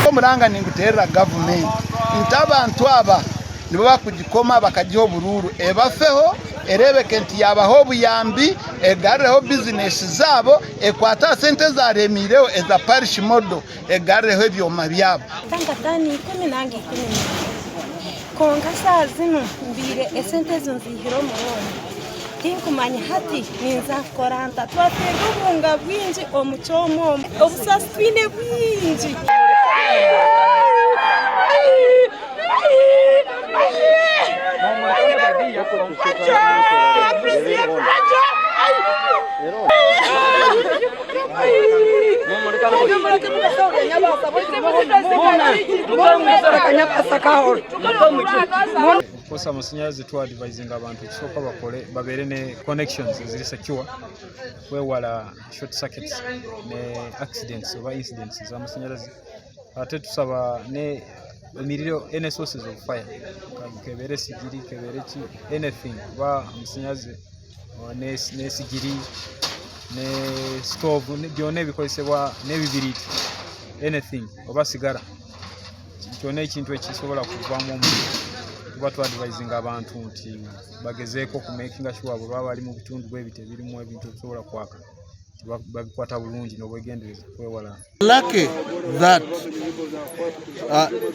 Omuranga ninguteerera gavumenti nti abantu aba nibo barikugikoma bakagiha oburuuru ebafeho ereebeke nti yaabaha obuyambi egarureho bizinesi zaabo ekwate aha sente ezaaremiireho eza parish model egarureho ebyoma byabo. Nka taani ikumi nanga 12 kwonka shaaha zinu mbaire esente ezo nziihire omu looni tinkumanya hati ninza kukora nta twateerwa obunga bwingi omu kyoma omu obusaasi twine bwingi. Of course amasanyalaze tu advisinga abantu ekisooka bakole babeere ne connections eziri secure kwewala short circuits ne accidents oba incidents ez'amasanyalaze ate tusaba ne emiriro any sources of fire kebeere esigiri kebeere ki anything kuba amasanyalaze n'esigiri ne sitoovu byona ebikozesebwa n'ebibiriiti anything oba sigara kyona ekintu ekisobola kuvaamu omuriro tuba tu advisinga abantu nti bagezeeko okumakinga sure bwe baba bali mu bitundu bwe biti ebirimu ebintu ebisobola kwaka babikwata bulungi n'obwegendereza okwewala Lucky that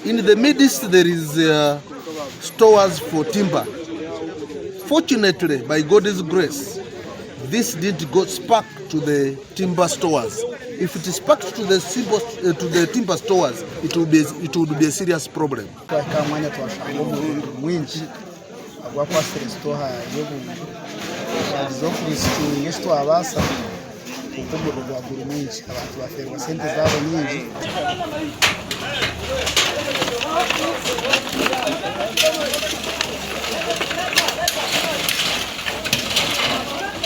in the midst there is stores for timber. Fortunately, by God's grace, this didn't go spark to the timber stores. If it sparked to the, simple, to the timber stores, it would be, it would be a serious problem. Twahika aha mwanya twashanga omuriro mwingi ogwakwasire sitoha y'obuntu twagizaho kurisikinga eki twabaasa kwonka omuriro gwaba guri mwingi abantu bafeerwa sente zaabo nyingi.